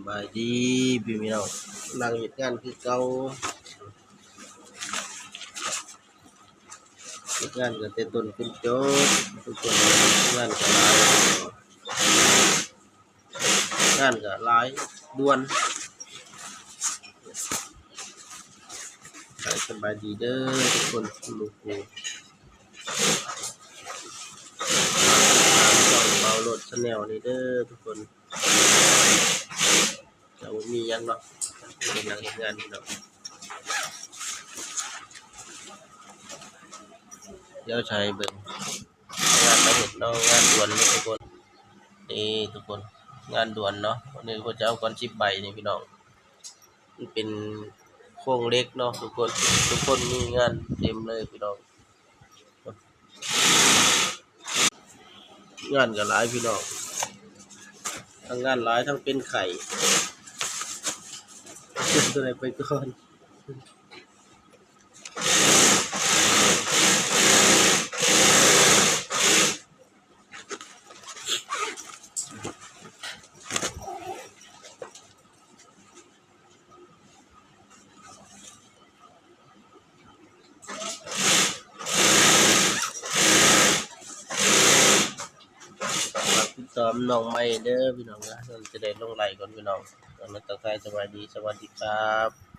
ສະບາຍດີພີ່ນ້ອງ ນັ່ງເຮັດງານຄືເກົ່າ ເຮັດງານກັນແຕ່ຕົ້ນຈົນຈົບ ທຸກຄົນ ງານກໍຫຼາຍ ງານກໍຫຼາຍດ່ວນ ສະບາຍດີເດີທຸກຄົນ ທຸກໝູ່ຄູ່ ຕາມຊ່ອງເບົາໂລດແຊນແນວນີ້ເດີທຸກຄົນ ກໍບໍ່ມີຫຍັງເນາະ ເປັນນັ່ງເຮັດງານພີ່ນ້ອງ ດຽວຊິໃຫ້ເບິ່ງ ງານມາເຮັດເນາະ ງານດ່ວນເນາະທຸກຄົນ ນີ້ທຸກຄົນ ງານດ່ວນເນາະ ອັນນີ້ເພິ່ນຈະເອົາກ່ອນສິບໃບນີ້ພີ່ນ້ອງ ມັນເປັນໂຄງເຫຼັກເນາະທຸກຄົນ ທຸກຄົນມີງານເຕັມເລີຍພີ່ນ້ອງ ງານກໍຫຼາຍພີ່ນ້ອງ ທັງງານຫຼາຍ ທັງເປັນໄຂ້ ຕົວໃດໄປກ່ອນ. ຝາກຕິດຕາມນ້ອງໃໝ່ເດີພີ່ນ້ອງເດີ ຈະໄດ້ລົງໄລກ່ອນພີ່ນ້ອງ ກໍມາທັກທາຍສະບາຍດີ ສະຫວັດດີຄັບ.